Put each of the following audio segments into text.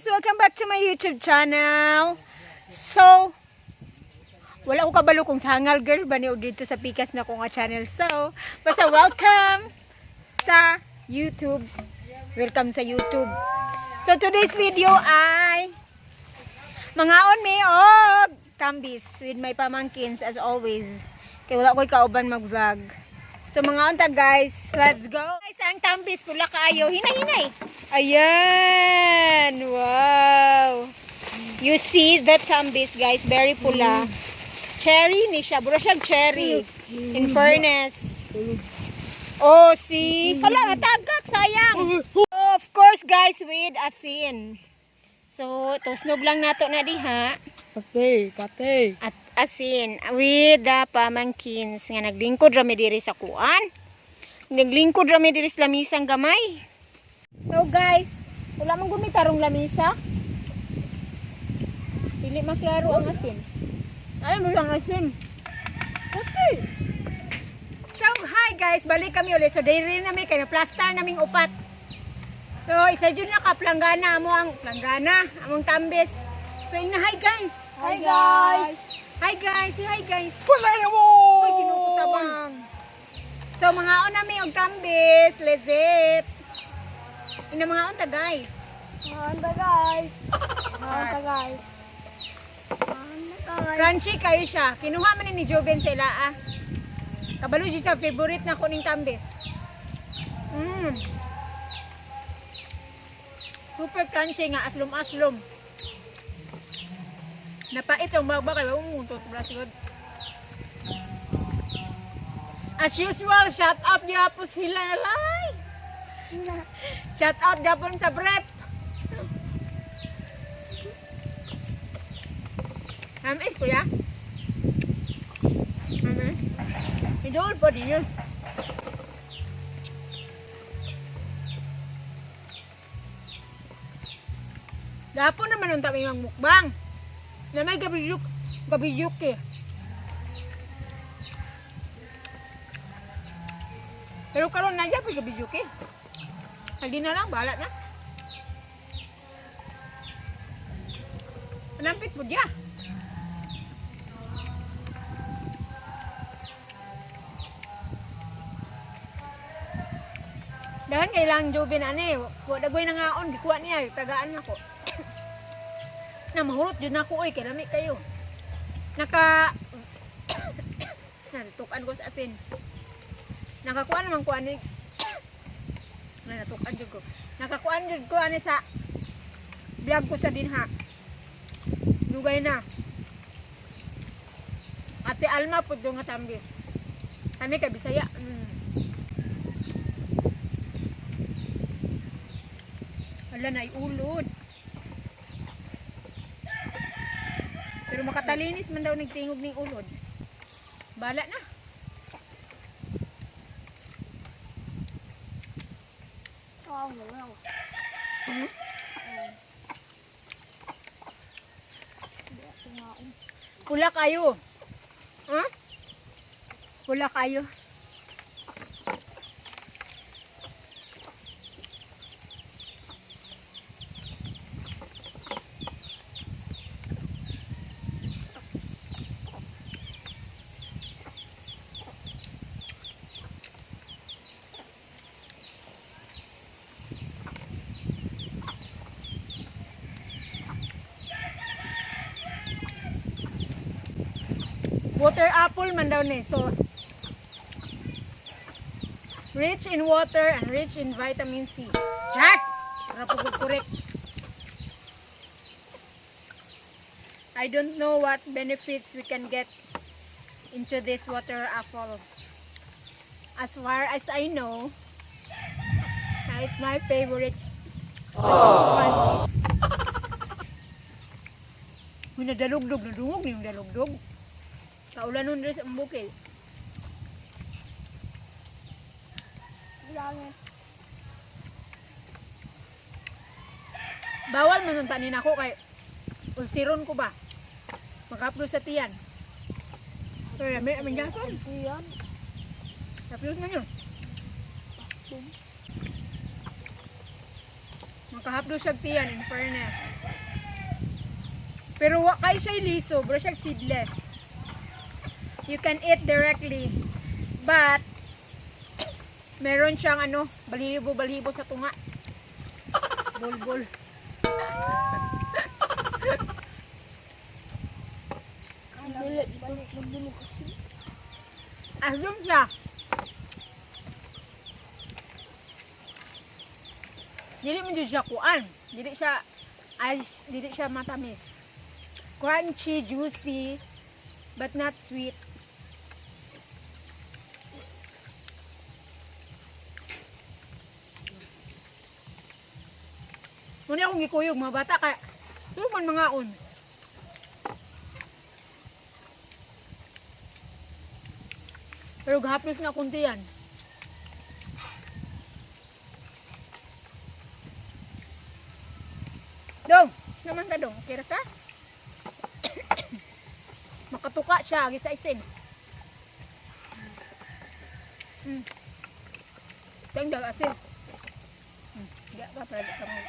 Guys! Welcome back to my YouTube channel. So, wala ko kabalo kung sangal girl ba ni og dito sa pikas na ko nga channel. So, basta welcome sa YouTube. Welcome sa YouTube. So, today's video ay mangaon mi og tambis with my pamangkins as always. Kay wala ko'y kauban mag-vlog. So mga unta guys, let's go. Guys, ang tambis pula kaayo, hinay-hinay. Ayan, wow. You see the tambis guys, very pula. Cherry ni siya, bura siyang cherry. In fairness. Oh, see? Hala, matagak, sayang. Oh, of course guys, with asin. So, tusnog lang nato na diha Pate, pate. at asin with the pamangkins nga naglingkod rami diri sa kuan. Naglingkod rami diri sa lamisang gamay. So guys, wala man gumitarong lamisa. Dili maklaro ang asin. Ay mo lang asin. Okay. So hi guys, balik kami ulit. So diri na mi kay na plaster naming upat. So isa jud na ka planggana amo ang planggana, among tambis. So ina hi guys. Hi guys. Hi guys, say hi guys. Wala na mo! Uy, kinukutabang. So mga on nami og tambis, legit. Ina mga on ta guys. Mga guys. Mga guys. Mga guys. Crunchy kayo siya. Kinuha man ni Joven sa ilaa. Kabalo siya sa favorite na kuning tambis. Super crunchy nga aslom-aslom. Napait ang bagba kay umutot sigod. As usual, shout out gyapon sila na lang. Shout out gyapon sa brep. Amis kuya. Amis. Idol po din yun. Dapo naman ang tabi ng mukbang. Na may gabiyuk, gabiyuk eh. Pero karon na dyan, gabiyuk eh. Hindi na lang, bahala na. Nampit mo diya. Dahan kay lang Jobin ani, wa dagoy nangaon gikuha niya, tagaan nako. Na mahurot jud nako oy kay lami kayo. Naka natukan ko sa asin. Nakakuha naman ko ani. Na natukan jud ko. Nakakuan jud ko ani sa vlog ko sa dinha. Dugay na. Ate Alma pud nga tambis. Kami ka Bisaya. Wala na iulod. Pero makatalinis man daw nagtingog ning ulod. Bala na. Pula kayo. Ha? Pula kayo. Water apple man daw ni. So, rich in water and rich in vitamin C. Char! Para po correct. I don't know what benefits we can get into this water apple. As far as I know, it's my favorite. Crunchy. Uy, nadalugdog, nadungog ni yung dalugdog. Kaulan nun rin sa bukid. Bawal man ang tanin ako kay ulsiron ko ba? Makaplo sa tiyan. Kaya may aming gason. Yan. Kaplos man yun. Makahapdo siya tiyan, in fairness. Pero wa kay siya liso, bro, siya seedless. You can eat directly. But meron siyang ano, balibo-balibo sa tunga. Bulbul. Dili, balik magdulog kasi. Aslom siya. Dili man jud siya kuan. Dili siya ice, dili siya matamis. Crunchy, juicy, but not sweet. Muna akong gikuyog mga bata kay tulo man mangaon. Pero gahapos na kunti yan. Dong, naman ka dong. Okay ra ka? Makatuka siya, agi sa isin. Tang dag asin. Di ka para di ka mo.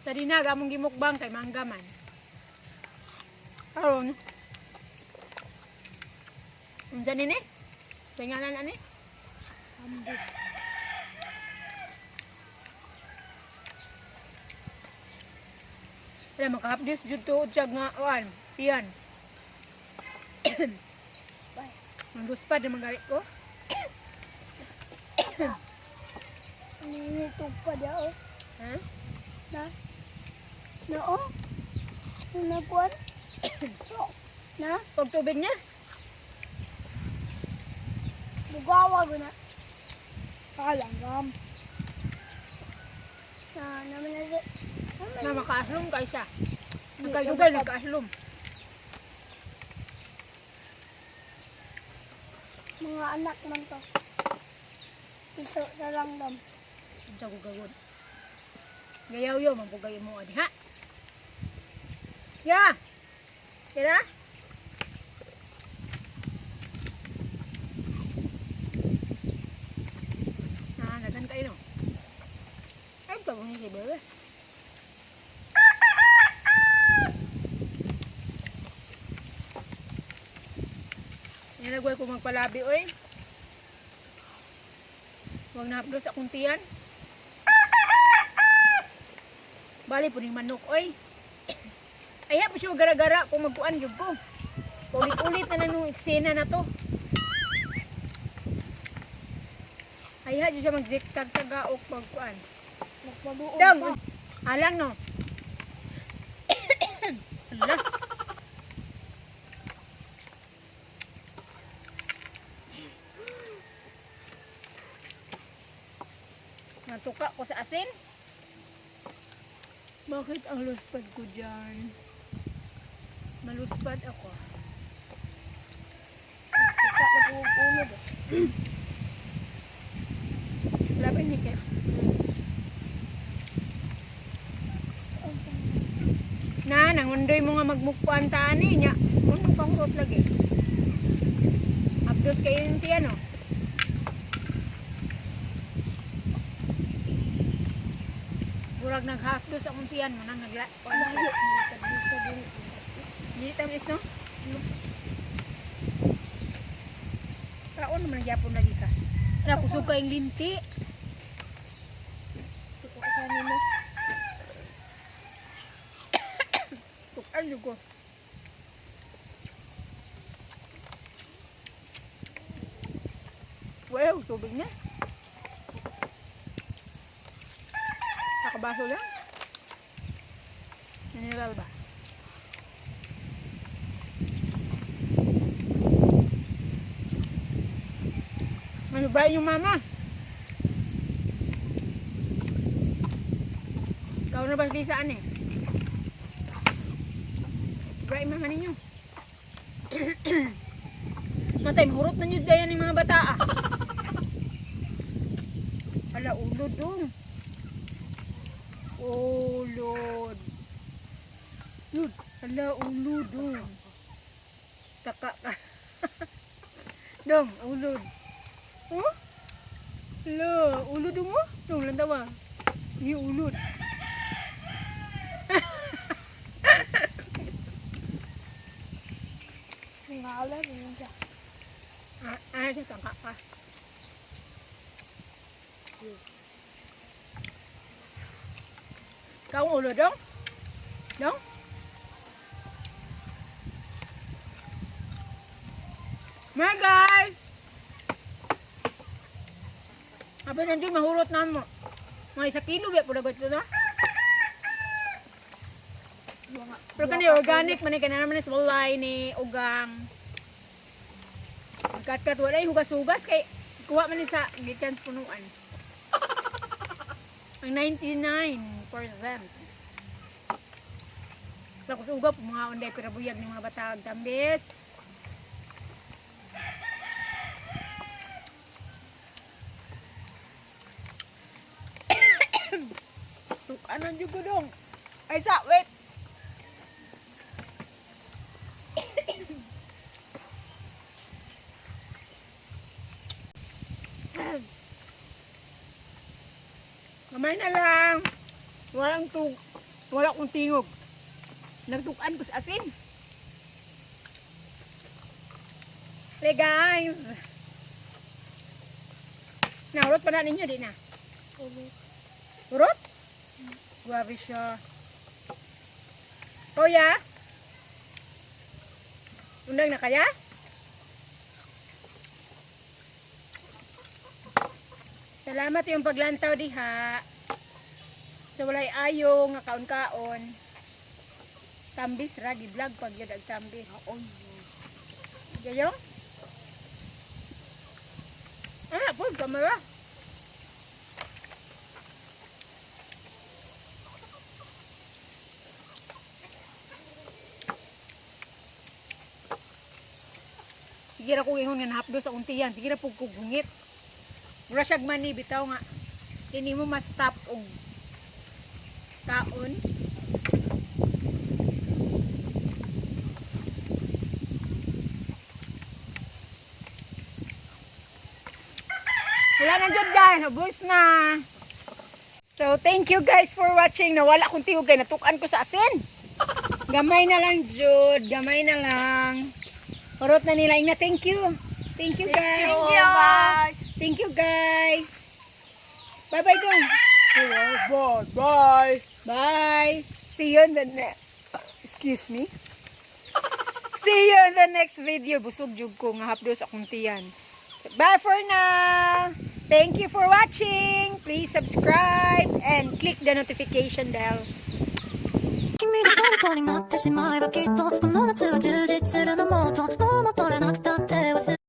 Tadi na among gimukbang kay mangga man. Karon. Unsa ni ni? Tingalan ani? Ambis. Wala makahapdis jud tuod siya nga kuan. Tiyan. Ang pa naman gari ko. Ninitog pa daw. Ha? Na? Na oh? Na kuan? Na? Pag tubig niya? Bugawa ko na. Kalanggam. Na naman na sa... Na makaaslom kay siya. Nagkalugal, nagkaaslom. Mga anak man to. Iso sa langgam. Unsa ko gawon? Gayaw-yaw man pugay mo ani ha. Ya. Kira? Ah, nagan kayo no. Ay, tabong ni si bebe. Nilagway ko magpalabi, oy. Huwag na hapdos akong tiyan. Bali po ning manok, oy. Ay, po siya gara-gara kung magkuan gyud ko. Paulit-ulit na lang nung eksena na to. Ay, ha, siya mag-tag-tagaok pagkuan. Magpabuo Dam! pa. Alang no. Ala. Natuka ko sa asin. Bakit ang luspad ko dyan? Maluspad ako. Kita na po ang ulo ba? Laban ni Kev. Na, nangundoy mo nga magmukpuan ta ani nya. Kuno kang hurot lagi. Abdos kayo yung tiyan, oh. Murag nag-half dose akong tiyan mo nang nagla. Layo. Sa dili. Dili tamis no? Kaon naman gyapon lagi ka. Na kusog kayong linti. Tuko sa nimo. Tukan jud ko. Well, tubig niya. Nakabaso lang. Mineral ba? Ano ba yung mama? Ikaw na ba si saan eh? Bra, mama ninyo. Matay, mahurot na nyo dayan yung mga bata ah. Ala, ulod dong. Ulod. Yun, ala, ulo dong. Taka ka. Dong, ulod. Oh? Lo, ulod mo? Dong, lantawa. Iyo, ulod. Ngala rin siya. Ah, ah, siya tangka pa. Kau ulo dong? Dong? My guys! Abi nandiyo mahurot na mo. Mga 1 kilo ba po dagot na? Pero kani organic man ni kana naman is walay ni ugang. Kat-kat wala hugas-hugas kay kuha man ni sa gikan sa punuan. Ang 99%. Tapos uga po mga unday pero buyag ni mga batag tambis. Tukanan jud ko dong. Ay sa wait. Kamay na lang. Walang tug wala akong tingog. Nagtukan ko sa asin. Hey guys. Naurot pa na ninyo di na. Ulo. Urot? Grabe siya. Kuya? Undang na kaya? Salamat yung paglantaw diha. Sa walay ayo nga kaon-kaon. Tambis ra gi-vlog pag yun ang tambis. Gayong? Ah, po kamera. Sige ra ko ingon nga nahapdo sa untiyan. Sige ra pug kog gungit. Mura siyag mani bitaw nga. Ini mo ma-stop og kaon. Wala na jud guys, ubos na. So thank you guys for watching. Nawala akong tiyog kay natukan ko sa asin. Gamay na lang jud, gamay na lang. Urot na nila ingna. Thank you. Thank you guys. Thank you. Thank you guys. Bye bye dong. Bye. Bye. Bye. See you in the next. Excuse me. See you in the next video. Busog jud ko nga hapdos akong tiyan. Bye for now. Thank you for watching. Please subscribe and click the notification bell. 君の虜になってしまえばきっとこの夏は充実するのもっともう戻れなくたって忘れ